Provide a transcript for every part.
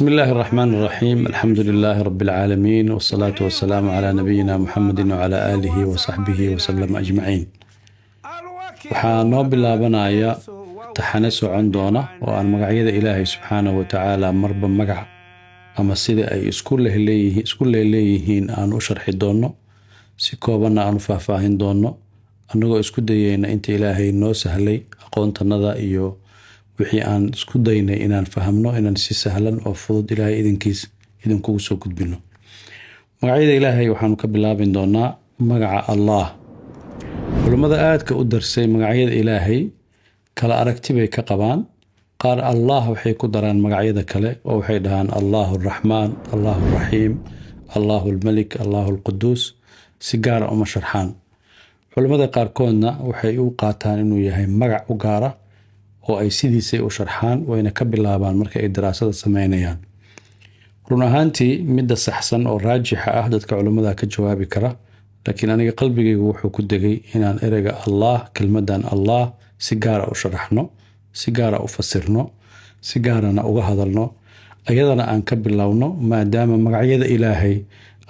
بسم الله الرحمن الرحيم، الحمد لله رب العالمين، والصلاة والسلام على نبينا محمد وعلى آله وصحبه وسلم أجمعين. Waxaa noo bilaabanaya taxane socon doona oo aan magacyada Ilaahay subxaanahu wa tacaala marba magac ama sida ay isku leeleeyihiin aan u sharxi doonno, si koobanna aan u faahfaahin doonno, annagoo isku dayeyna inta Ilaahay noo sahlay aqoontanada iyo wixii aan isku daynay inaan fahamno, inaan si sahlan oo fudud, Ilaahay idinkiis, idinkugu soo gudbino. Magacyada Ilaahay waxaanu ka bilaabin doonaa magaca Allah. Culummada aadka u darsay magacyada Ilaahay kala aragti bay ka qabaan. Qaar Allah waxay ku daraan magacyada kale oo waxay dhahaan Allahu Araxmaan, Allahu Araxiim, Allahu Almalik, Allahu Alquduus, si gaara uma sharxaan. Culummada qaarkoodna waxay u qaataan inuu yahay magac u gaara oo ay sidiisay u sharxaan, wayna ka bilaabaan marka ay daraasada sameynayaan. Run ahaantii, midda saxsan oo raajixa ah dadka culummada ka jawaabi kara, laakiin aniga qalbigaygu wuxuu ku degay inaan ereyga Allah, kelmadan Allah, si gaara u sharaxno, si gaara u fasirno, si gaarana uga hadalno, ayadana aan ka bilowno, maadaama magacyada Ilaahay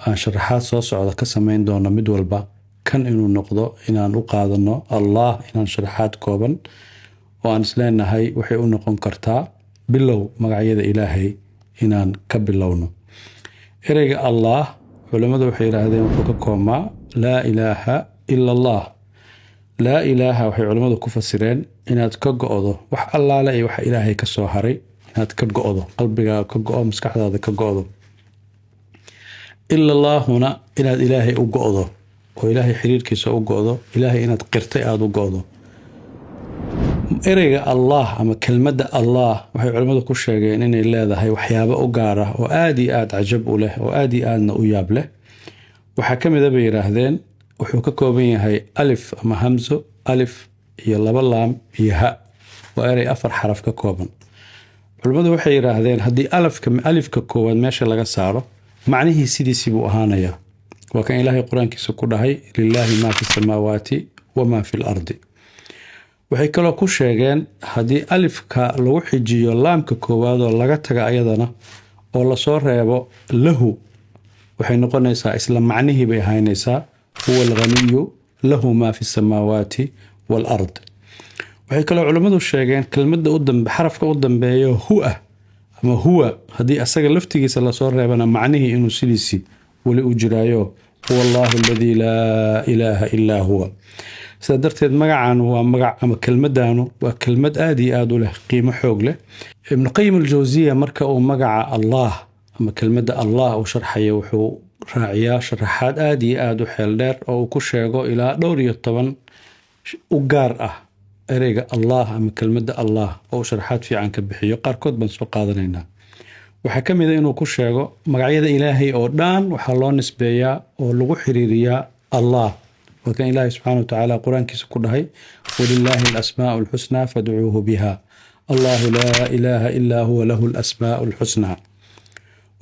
aan sharaxaad soo socda ka sameyn doono mid walba, kan inuu noqdo inaan u qaadano Allah, inaan sharaxaad kooban oo aan isleenahay waxay u noqon kartaa bilow magacyada Ilaahay inaan ka bilowno. Ereyga Allah, culammadu waxay yidhaahdeen, wuxuu ka koobmaa laa ilaaha ila Allah. Laa ilaaha waxay culammadu ku fasireen inaad ka go'do wax allaale iyo waxa Ilaahay ka soo haray, inaad ka go'do, qalbigaaga ka go'o, maskaxdaada ka go'do. Ila Allaahuna inaad Ilaahay u go'do oo Ilaahay xiriirkiisa u go'do, Ilaahay inaad qirtay aada u go'do. Ereyga Allah ama kelmadda Allah waxay culimmadu ku sheegeen inay leedahay waxyaabo u gaar ah oo aada iyo aada cajab u leh oo aada iyo aadna u yaab leh. Waxaa ka mid a, bay yidhaahdeen, wuxuu ka kooban yahay alif ama hamso, alif iyo laba laam iyo ha. Waa erey afar xaraf ka kooban. Culimmadu waxay yidhaahdeen, haddii alifka koowaad meesha laga saaro, macnihii sidiisii buu ahaanayaa. Waa kan Ilaahay qur-aankiisa ku dhahay: "Lilaahi maa fi samaawaati wamaa fi lardi." Waxay kaloo ku sheegeen, haddii alifka lagu xijiyo laamka koowaad oo laga taga ayadana oo lasoo reebo lahu, waxay noqonaysaa isla macnihii bay ahaynaysaa: "Huwa alghaniyu, lahu maa fi samaawaati waalard." Waxay kaloo culimmadu sheegeen, kelmadda u dambe, xarafka u dambeeyo hu ah ama huwa, haddii asaga laftigiisa lasoo reebana, macnihii inuu sidiisii weli u jiraayo: "Huwa Allahu aladii laa ilaaha ilaa huwa." Sidaa darteed, magacan waa magac ama kelmadanu waa kelmad aada iyo aada u leh qiimo xoog leh. Ibnu Qayim Aljawsiya marka uu magaca Allah ama kelmadda Allah uu sharxayo, wuxuu raaciyaa sharaxaad aada iyo aada u xeel dheer oo uu ku sheego ilaa dhowr iyo toban u gaar ah ereyga Allah ama kelmadda Allah, oo uu sharaxaad fiican ka bixiyo. Qaarkood baan soo qaadanaynaa. Waxaa ka mid a inuu ku sheego magacyada Ilaahay oo dhan waxaa loo nisbeeyaa oo lagu xiriiriyaa Allah. Waa kan Ilaahay subxaana wa tacaala qur-aankiisa ku dhahay: "Walilaahi alasmaau alxusnaa fadcuuhu biha, Allahu laa ilaaha ilaa huwa, lahu alasmaau alxusnaa."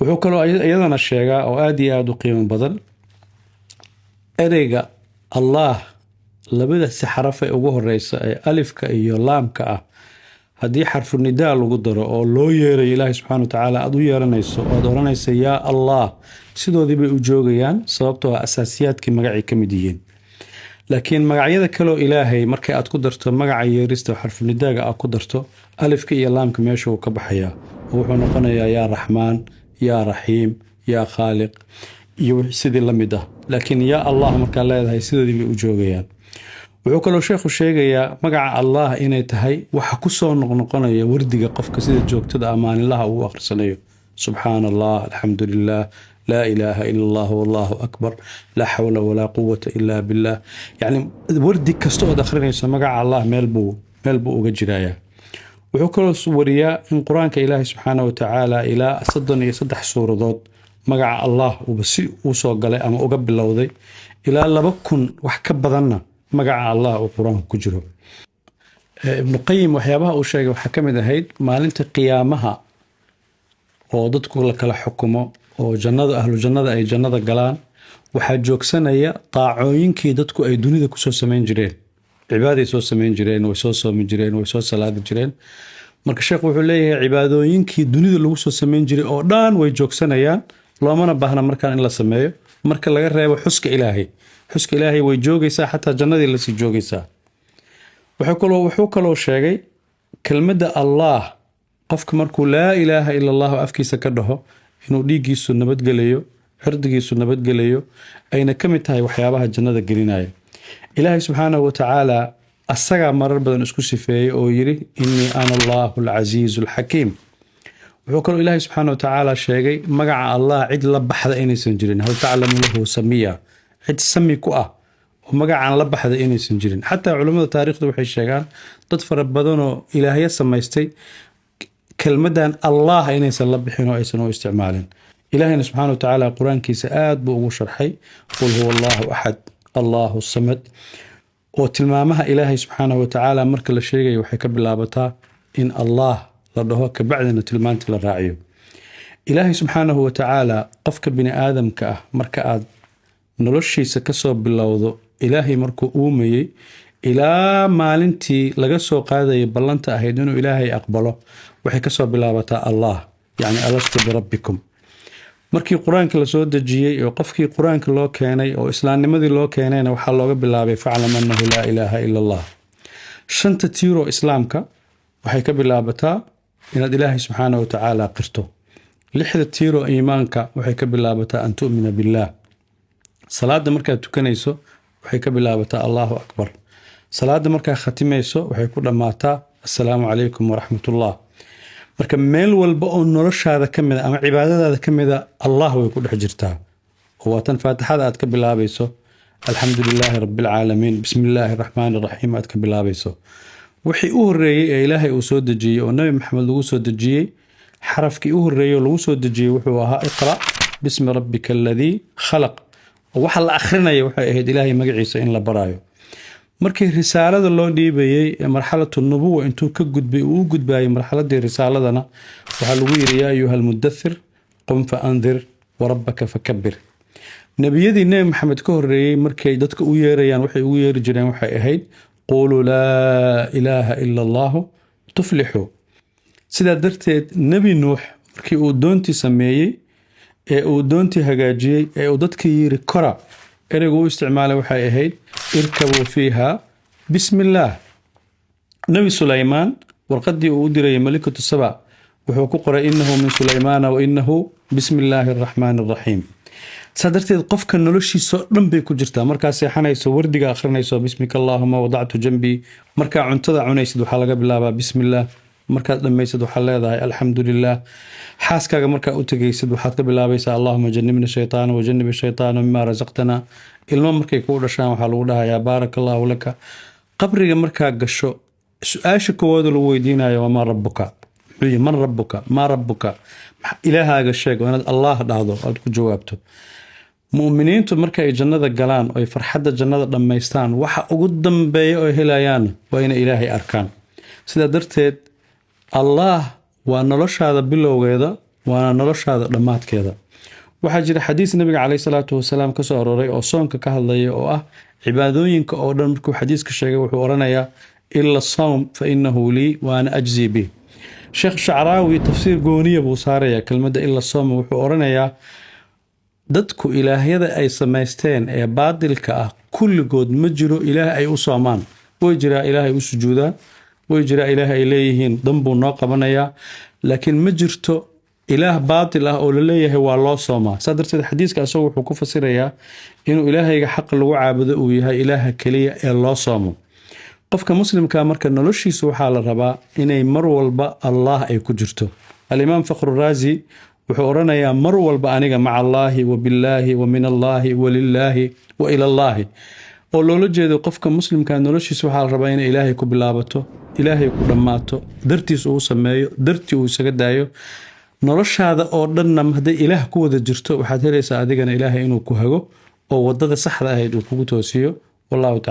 Wuxuu kaloo iyadana sheegaa oo aada iyo aada u qiimo badan, ereyga Allah labadasi xaraf ee ugu horeysa ee alifka iyo laamka ah, haddii xarfu nidaa lagu daro oo loo yeerayo Ilaahay subxana wa tacaala, aada u yeeranayso oo aad oranaysa "yaa Allah", sidoodii bay u joogayaan, sababtoo ah asaasiyaadkii magacay ka mid yihiin. Laakiin magacyada kaleo Ilaahay markay aad ku darto magaca yeerista, xarfunidaaga aad ku darto, alifka iyo laamka meesha uu ka baxayaa oo wuxuu noqonayaa yaa Raxmaan, yaa Raxiim, yaa Khaaliq iyo sidii la mid ah. Laakiin "yaa Allah" markaa leedahay, sidoodii bay u joogayaan. Wuxuu kaloo sheekhu sheegayaa magaca Allah inay tahay waxa ku soo noqnoqonaya wardiga qofka sida joogtada ah maalinlaha uu akhrisanayo: "Subxaana Allah, alxamdu lilah, laa ilaaha ila Allah, wallahu akbar, laa xawla walaa quwata ila billah." Yacni, wardi kasta ood akhrinayso, magaca Allah meel buu uga jirayaa. Wuxuu kaloo wariyaa in qur-aanka Ilaahay subxaana wa tacaala ilaa 33 suuradood magaca Allah uuba si uu soo galay ama uga bilowday, ilaa 2000 wax ka badanna magaca Allah uu qur-aanka ku jiro. Ibnu Qayim waxyaabaha uu sheegay waxaa ka mid ahayd, maalinta qiyaamaha oo dadku la kala xukumo oo jannada, ahlu jannada ay jannada galaan, waxaa joogsanaya taacooyinkii dadku ay dunida kusoo samayn jireen. Cibaaday soo samayn jireen, way soo soomi jireen, way soo salaadi jireen. Marka sheekh wuxuu leeyahay cibaadooyinkii dunida lagu soo sameyn jiray oo dhan way joogsanayaan, loomana baahna markaan in la sameeyo, marka laga reebo xuska Ilaahay. Xuska Ilaahay way joogaysaa, xataa jannadii lasii joogaysaa. Wuxuu kaloo sheegay kelmadda Allah, qofka markuu "laa ilaaha ila Allahu" afkiisa ka dhaho, inuu dhiiggiisu nabadgelayo, cirdigiisu nabadgelayo, ayna ka mid tahay waxyaabaha jannada gelinaya. Ilaahay subxaanahu watacaala asagaa marar badan isku sifeeyey oo yidhi: "Innii ana Allahu alcasiizu alxakiim." Wuxuu kaloo Ilaahay subxaana watacaala sheegay magaca Allah cid la baxda inaysan jirin. "Hal taclamu lahu samiya?" Cid sami ku ah oo magacaan la baxda inaysan jirin. Xataa culummada taariikhda waxay sheegaan dad fara badanoo ilaahyo samaystay kelmaddan Allah inaysan la bixin oo aysan u isticmaalin. Ilaahayna subxaana watacaala qur-aankiisa aad buu ugu sharxay: "Qul huwa Allahu axad, Allahu samad." Oo tilmaamaha Ilaahay subxaanahu watacaala marka la sheegayo waxay ka bilaabataa in Allah la dhaho, kabacdina tilmaantii la raaciyo. Ilaahay subxaanahu watacaala qofka bini aadamka ah marka aad noloshiisa kasoo bilowdo, Ilaahay markuu uumayey ilaa maalintii laga soo qaadayay ballanta ahayd inuu Ilaahay aqbalo, waxay kasoo bilaabataa Allah, yacni "alastu birabbikum". Markii qur-aanka lasoo dejiyey oo qofkii qur-aanka loo keenay oo islaamnimadii loo keenayna, waxaa looga bilaabay "faclam annahu laa ilaaha ila Allah". Shanta tiiroo islaamka waxay ka bilaabataa inaad Ilaahay subxaana wa tacaala qirto. Lixda tiiroo iimaanka waxay ka bilaabataa an tu'mina billaah. Salaada markaad tukanayso waxay ka bilaabataa "Allahu akbar". Salaada markaad khatimayso waxay ku dhammaataa "assalaamu calaykum waraxmatullah". Marka meel walba oo noloshaada ka mida ama cibaadadaada ka mida Allah way ku dhex jirtaa, oo waa tan Faatixada aad ka bilaabayso, "alxamdu lilaahi rabbi alcaalamiin, bismi illaahi araxmaani araxiim" aad ka bilaabayso. Wixii u horreeyey ee Ilaahay uu soo dejiyey oo Nabi Maxamed lagu soo dejiyey, xarafkii u horreeyey oo lagu soo dejiyey wuxuu ahaa "iqra bismi rabbika aladii khalaq". Oo waxa la akhrinaya waxay ahayd Ilaahay magaciisa in la baraayo. Markii risaalada loo dhiibayey ee marxalatu nubuwa intuu ka gudbay uu u gudbayay marxaladii risaaladana, waxaa lagu yidhi: "Yaa ayuha almudathir, qum fa andir, warabbaka fakabir". Nebiyadii Nebi Maxamed ka horreeyey markay dadka u yeerayaan waxay ugu yeeri jireen waxay ahayd "quuluu laa ilaaha ila Allahu tuflixuu". Sidaa darteed Nebi Nuux markii uu doontii sameeyey ee uu doontii hagaajiyey ee uu dadka yiri "kora", ereygu u isticmaalay waxay ahayd "irkabuu fiiha bismi illaah". Nebi Sulaymaan warqadii uu u dirayay malikatu Saba wuxuu ku qoray: "Innahu min Sulaymaana wa innahu bismi illaahi araxmaani araxiim". Saa darteed qofka noloshiisoo dhan bay ku jirtaa. Markaa seexanayso wardiga akhrinayso: "Bismika allaahuma wadactu janbii". Markaa cuntada cunaysid waxaa laga bilaabaa "bismillaah". Markaad dhammaysid waxaad leedahay "alxamdu lilah". Xaaskaaga markaa u tegaysid waxaad ka bilaabaysaa "allahuma janibna shaytaana wajanib shaytaana mima rasaqtana". Ilmo markay kuu dhashaan waxaa lagu dhahayaa "baaraka allahu laka". Qabriga markaa gasho, su-aasha koowaad lagu weydiinayo waa "maa rabuka?" Muxuu yihi? "Man rabuka?" "Maa rabuka?" Ilaahaaga sheeg. Waa inaad "Allah" dhahdo, aad ku jawaabto. Mu'miniintu marka ay jannada galaan oo ay farxadda jannada dhammaystaan, waxa ugu dambeeya oo helayaan waa inay Ilaahay arkaan. Sidaa darteed Allah waa noloshaada bilowgeeda, waana noloshaada dhammaadkeeda. Waxaa jira xadiis Nabiga caleyhi salaatu wasalaam kasoo arooray oo soonka ka hadlaya, oo ah cibaadooyinka oo dhan markuu xadiiska sheegay wuxuu odhanayaa: "Ila sawm, fa innahu lii wa ana ajzii bih". Sheekh Shacraawi tafsiir gooniya buu saarayaa kelmadda "ila sawm". Wuxuu odhanayaa dadku ilaahyada ay samaysteen ee baadilka ah kulligood ma jiro ilaah ay u soomaan. Way jiraa ilaahay u sujuudaan, way jiraa ilaah ay leeyihiin dan buu noo qabanayaa, laakiin ma jirto ilaah baatil ah oo laleeyahay waa loo soomaa. Saa darteed xadiiska isagu wuxuu ku fasirayaa inuu Ilaahayga xaqa lagu caabudo uu yahay Ilaaha keliya ee loo soomo. Qofka muslimka marka noloshiisa waxaa la rabaa inay mar walba Allah ay ku jirto. Alimaam Fakhruraazi wuxuu odhanayaa: mar walba aniga maca Allaahi wa billaahi wa min Allaahi wa lilaahi wa ila Allaahi. Oo loola jeedo qofka muslimka noloshiisa waxaa la rabaa inay Ilaahay ku bilaabato, Ilaahay ku dhammaato, dartiis uu sameeyo, dartii uu isaga daayo. Noloshaada oo dhanna hadday Ilaah ku wada jirto, waxaad helaysaa adigana Ilaahay inuu ku hago oo wadada saxda ahayd uu kugu toosiyo. Wallahu tacala.